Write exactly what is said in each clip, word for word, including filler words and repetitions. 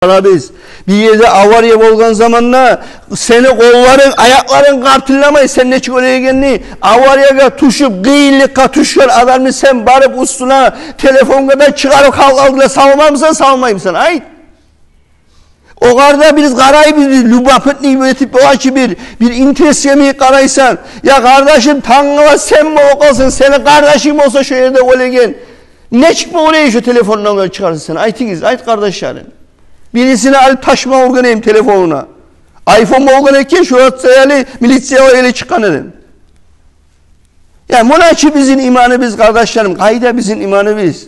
Къарайбыз, бир ерде авария болгъан заманда сени къолларынг, аякъларынг къартылламай, сен нечик оьлегенни, авариягъа тюшюп, къыйынлыкъгъа тюшген адамны сен барып уьстюне телефонгъа да чыгъарып халкъ алдына салмаймысан, салмаймысан? Айт. Огъар да биз къарайбыз, биз любопытный этип, бир, бир интерес йимик къарайсан. Я къардашым, тангала сен болуп къалсанг, сени къардашынг болса шо ерде оьлеген, нечик болур эди шо телефондан чыгъарса сен? Айтыгъыз, айт, къардашларым. Бирисине алып ташма ургъан эдим телефонуна. Айфон болгъан экен, шо ватса яли милициягъа эле чыкъгъан эдим. Я муна чы бизин иманыбыз, къардашларым, къайда бизин иманыбыз?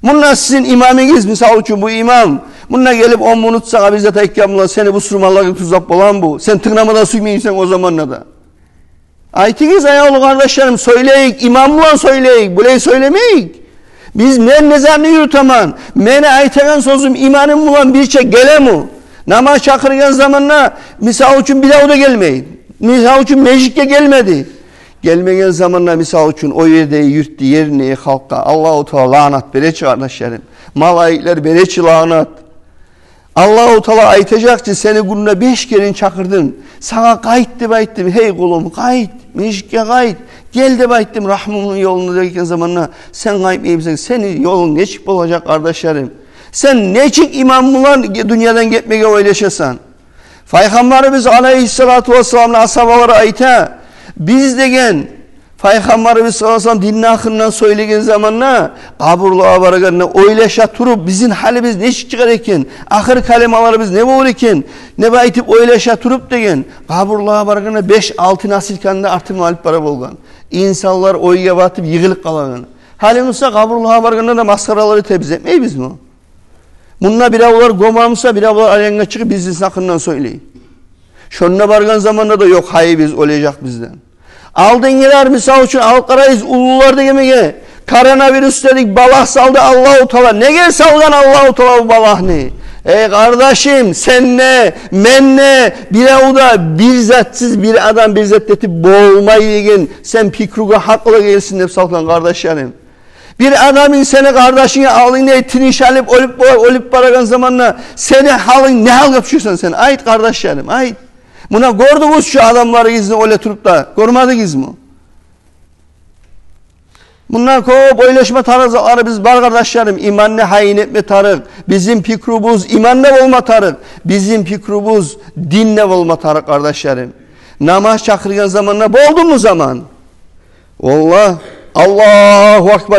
Мунда сизин имамыгъыз, мисал учун, бу имам, мунда гелип он минут сагъа бир зат айтгъан булан, сени бусурманлыгъынг тюзлеп боламы бу? Сен тынгламагъа да сюймейсен о заманда да. Айтыгъыз, аявлу къардашларым, сёйлейик, иман булан сёйлейик, булай сёйлемейик. Биз, мен не затны юрютемен, мени айтагъан сёзюм иманым булан бирче гелеми? Намаз чакъыргъан заманда, мисал учун, бирев де гелмей. Мисал учун, межитге гелмеди. Гелмеген заманда, мисал учун, о ерде юртда, еринде халкъгъа Аллагьу Таала лаънат бере чи, къардашларым. Малайиклер бере чи лаънат. Аллагьу Таала айтажакъ чы: сени гюнде беш керен чакъырдым, сагъа къайт деп айтдым, гьей къулум, къайт, межитге къайт, гел деп айтдым, рагьмумну ёлунда деген заманда, сен къайтмаймысан, сени ёлунг нечик болажакъ, къардашларым? Сен нечик иман булан дюньядан гетмеге ойлашасан? Пайхаммарыбыз алайгьиссалату вассаламны асгьабалары айта: биз, деген, Пайхаммарыбыз саллаллагьу алайгьи ва саллам динни гьакъындан сёйлеген заманда, къабурлагъа баргъанда ойлаша туруп, бизин гьалыбыз нечик чыгъар экен, ахыр калималарыбыз не болур экен деп айтып ойлаша туруп, деген, къабурлагъа баргъанда беш-алты носилканы да артындан алып бара болгъан. Инсанлар ойгъа батып йыгъылып къалагъан. Гьали буса къабурлагъа баргъанда да масхаралар этебиз, этмейбизми? Мунда биревлер гёме буса, биревлер аянгъа чыгъып бизни гьакъындан сёйлей. Шонда баргъан заманда да ёкъ гьайыбыз, оьлежек бизден. Алдынгъылар, мисал учун, алып къарайбыз, уллулар дегенге, коронавирус дедик, балагь салды Аллагьу Таала. Неге салгъан Аллагьу Таала бу балагьны? Эй къардашым, сен де, мен де, бирев де бир затсыз, бир адам бир зат этип болмай деген сен пикругъа гьакъылы гелсин деп салгъан, къардашларым. Бир адамынг, сени къардашынг алдынгда тыныш алып, оьлюп, оьлюп барагъан заманда сени гьалынг не гьалгъа тюшесен сен? Айт, къардашларым, айт. Муна гёрдюгюз шу адамларыгъызны оьле туруп да, гёрмедигизми? Мунда кёп ойлашма тарыкъ затларыбыз бар, къардашларым. Иманны гьайын этме тарыкъ. Бизин пикрубуз иманда болма тарыкъ. Бизин пикрубуз динде болма тарыкъ, къардашларым. Намаз чакъыргъан заманда болдуму заман? Валлагь, Аллагьу акбар.